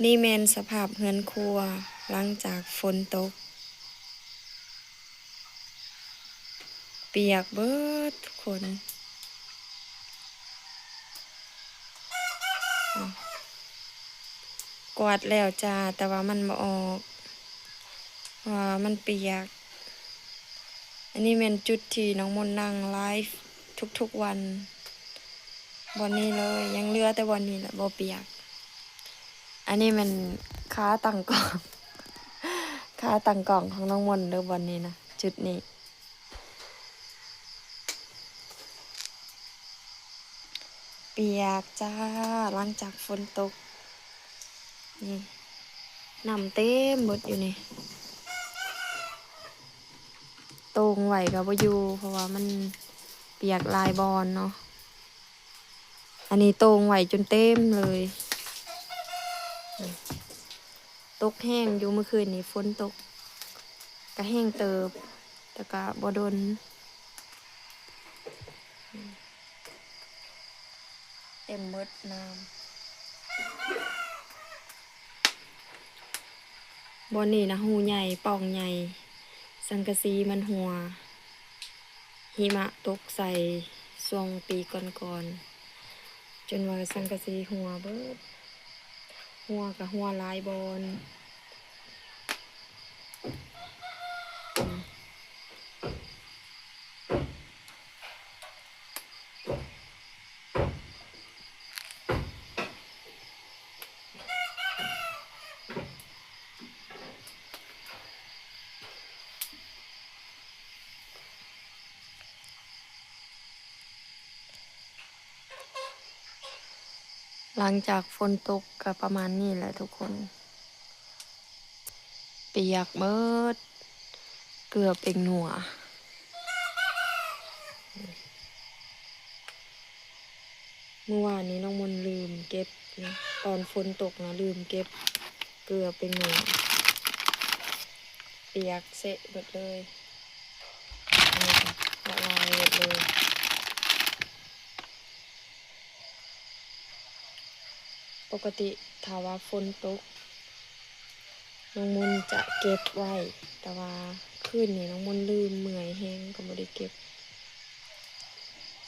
ນີ້ແມ່ນສະພາບເຮືອນຄົວຫຼັງຈາກຝົນຕົກ ປຽກເບິດທຸກຄົນ. ກວາດແລ້ວຈ້າ ແຕ່ວ່າມັນບໍ່ອອກ ເພາະວ່າມັນປຽກ. ອັນນີ້ແມ່ນຈຸດທີ່ນ້ອງມົນນັ່ງໄລຟ໌ທຸກໆວັນ ບ່ອນນີ້ເລີຍ ຍັງເຫຼືອແຕ່ບ່ອນນີ້ແຫຼະບໍ່ປຽກ. ອັນນີ້ແມ່ນຄາຕັ້ງກ້ອງ ຄາຕັ້ງກ້ອງຂອງນ້ອງມົນເດີ ບ່ອນນີ້ນະ ຈຸດນີ້. ປຽກຈ້າ ຫຼັງຈາກຝົນຕົກ ນີ້ ນ້ຳເຕັມເບິດຢູ່ນີ້. ໂຕ່ງໄວ້ກໍບໍ່ຢູ່ ເພາະວ່າມັນປຽກຫຼາຍບ່ອນເນາະ. ອັນນີ້ໂຕ່ງໄວ້ຈົນເຕັມເລີຍ. ຕົກແຮງຢູ່ ມື້ຄືນນີ້ຝົນຕົກ ກະແຮງເຕີບ ແຕ່ກະບໍ່ດົນ. ເຕັມເບິດນ້ຳ. ບ່ອນນີ້ນະ ຮູໃຫຍ່ ປ່ອງໃຫຍ່ ສັງກະສີມັນຮົ່ວ. ຫິມະຕົກໃສ່ຊ່ວງປີກ່ອນໆ ຈົນວ່າສັງກະສີຮົ່ວເບິດ. ຮົ່ວກະຮົ່ວຫຼາຍບ່ອນ. ຫຼັງຈາກຝົນຕົກກໍປະມານນີ້ແຫຼະທຸກຄົນ. ປຽກເບິດ ເກືອເປັນໜັວ. ມື້ວານນີ້ນ້ອງມົນລືມເກັບນະ ຕອນຝົນຕົກນະ ລືມເກັບເກືອເປັນໜັວ ປຽກເຊະເບິດເລີຍ. ອັນນີ້ກໍລະລາຍເບິດເລີຍ. ປົກກະຕິຖ້າວ່າຝົນຕົກ ນ້ອງມົນຈະເກັບໄວ້ ແຕ່ວ່າຄືນນີ້ນ້ອງມົນລືມ ເມື່ອຍແຮງກໍບໍ່ໄດ້ເກັບ.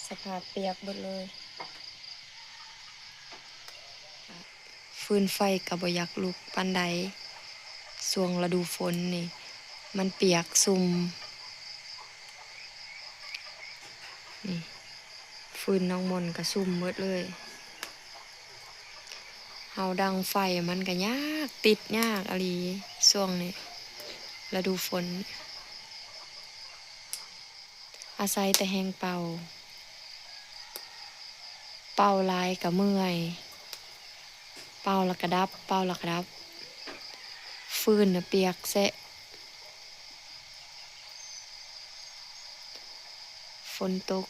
ສະພາບປຽກເບິດເລີຍ. ຟືນໄຟກໍບໍ່ຢາກລຸກປານໃດ ຊ່ວງລະດູຝົນນີ້ ມັນປຽກຊຸ່ມ. ນີ້ ຟືນນ້ອງມົນກະຊຸ່ມເບິດເລີຍ. ເຮົາດັງໄຟມັນກະຍາກ ຕິດຍາກອີ່ຫຼີ ຊ່ວງນີ້ລະດູຝົນ. ອາໄສແຕ່ແຮງເປົ່າ ເປົ່າຫຼາຍກະເມື່ອຍ ເປົ່າແລ້ວກະດັບ ເປົ່າແລ້ວກະດັບ. ຟືນນະປຽກແຊະ ຝົນຕົກ.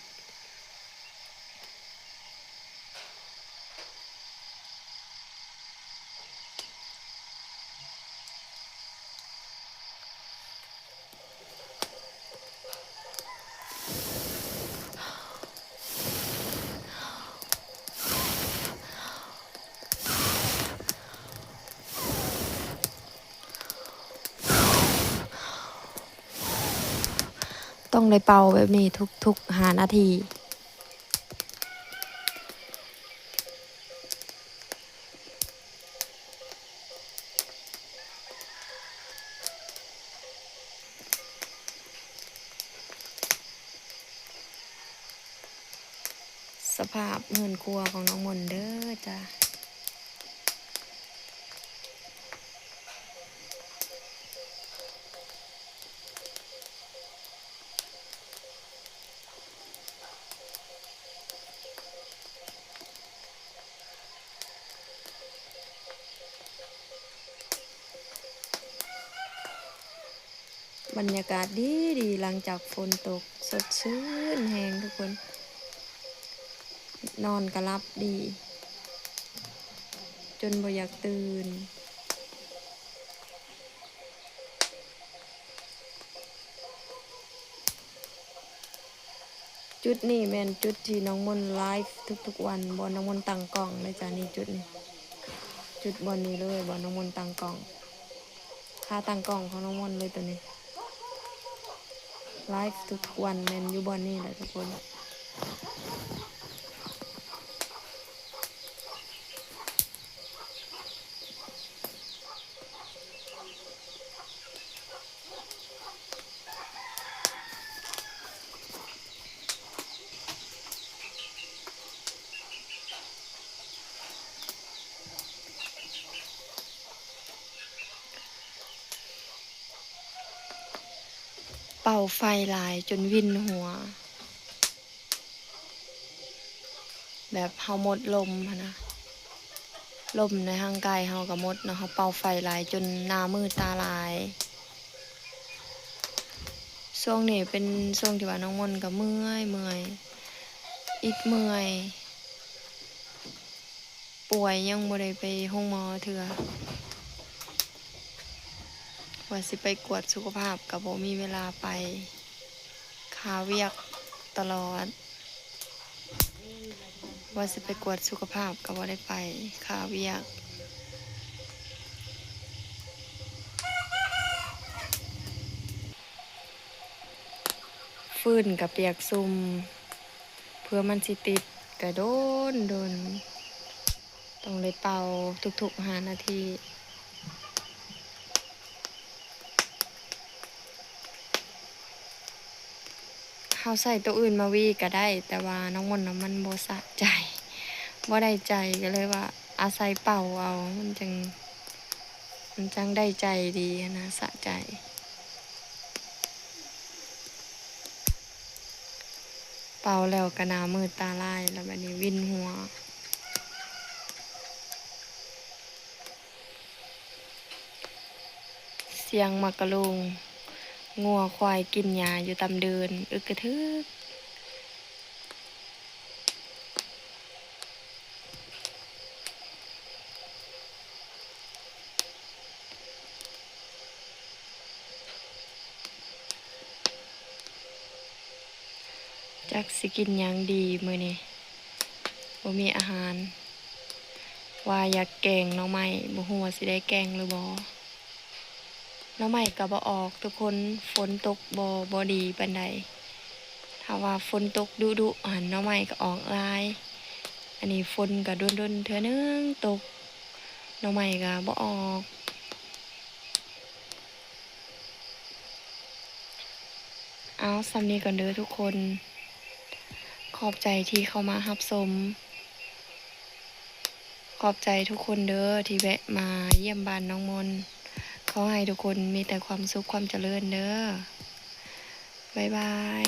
ຕ້ອງໄດ້ເປົ່າແບບນີ້ທຸກໆຫ້ານາທີ. ສະພາບເຮືອນຄົວຂອງນ້ອງມົນເດີຈ້າ. ບັນຍາກາດດີໆ ຫຼັງຈາກຝົນຕົກ ສົດຊື່ນແຮງທຸກຄົນ. ນອນກໍຫຼັບດີ ຈົນບໍ່ຢາກຕື່ນ. ຈຸດນີ້ແມ່ນຈຸດທີ່ນ້ອງມົນໄລຟ໌ທຸກໆວັນ ບ່ອນນ້ອງມົນຕັ້ງກ້ອງເລີຍຈ້າ ນີ້ຈຸດນີ້. ຈຸດບ່ອນນີ້ເລີຍ ບ່ອນນ້ອງມົນຕັ້ງກ້ອງ ຄາຕັ້ງກ້ອງຂອງນ້ອງມົນເລີຍໂຕນີ້. ໄລຟ໌ທຸກໆວັນແມ່ນຢູ່ບ່ອນນີ້ແຫຼະທຸກຄົນ. ເປົ່າໄຟຫຼາຍຈົນວິນຫົວ ແບບເຮົາໝົດລົມຫັ້ນນະ ລົມໃນຮ່າງກາຍເຮົາກໍໝົດເນາະ ເຮົາເປົ່າໄຟຫຼາຍຈົນໜ້າມືຕາລາຍ. ຊ່ວງນີ້ເປັນຊ່ວງທີ່ວ່ານ້ອງມົນກໍເມື່ອຍ ເມື່ອຍ ອິດເມື່ອຍ ປ່ວຍ ຍັງບໍ່ໄດ້ໄປໂຮງໝໍເທື່ອ ວ່າຊິໄປກວດສຸຂະພາບກໍບໍ່ມີເວລາໄປ ຄາວຽກຕະຫຼອດ ວ່າຊິໄປກວດສຸຂະພາບກໍບໍ່ໄດ້ໄປ ຄາວຽກ. ຟືນກໍປຽກຊຸ່ມ ເພື່ອມັນຊິຕິດກໍດົນໆ ຕ້ອງໄດ້ເປົ່າທຸກໆຫ້ານາທີ. ເຮົາໃຊ້ໂຕອື່ນມາຫວີກໍໄດ້ ແຕ່ວ່ານ້ອງມົນນະມັນບໍ່ສະໃຈ ບໍ່ໄດ້ໃຈ ກໍເລີຍວ່າອາໄສເປົ່າເອົາ ມັນຈັ່ງ ມັນຈັ່ງໄດ້ໃຈດີຫັ້ນນະ ສະໃຈ. ເປົ່າແລ້ວກໍໜ້າມືດຕາລາຍ ແລ້ວບາດນີ້ວິນຫົວ. ສຽງໝາກກະໂລງ ງົວຄວາຍກິນຫຍ້າຢູ່ຕາມເດີ່ນ ອຶກກະທຶກ. ຈັກຊິກິນຫຍັງດີມື້ນີ້ ບໍ່ມີອາຫານ ວ່າຢາກແກງໜໍ່ໄມ້ ບໍ່ຮູ້ວ່າຊິໄດ້ແກງຫຼືບໍ່. ໜໍ່ໄມ້ກໍບໍ່ອອກທຸກຄົນ ຝົນຕົກບໍ່ ບໍ່ດີປານໃດ. ຖ້າວ່າຝົນຕົກດຸໆຫັ້ນ ໜໍ່ໄມ້ກໍອອກຫຼາຍ. ອັນນີ້ຝົນກໍດົນໆເທື່ອໜຶ່ງຕົກ ໜໍ່ໄມ້ກໍບໍ່ອອກ. ເອົາ ສ່ຳນີ້ກ່ອນເດີທຸກຄົນ ຂອບໃຈທີ່ເຂົ້າມາຮັບຊົມ ຂອບໃຈທຸກຄົນເດີທີ່ແວະມາຢ້ຽມບ້ານນ້ອງມົນ. ຂໍໃຫ້ທຸກຄົນມີແຕ່ຄວາມສຸກຄວາມຈະເລີນເດີ. ບາຍບາຍ.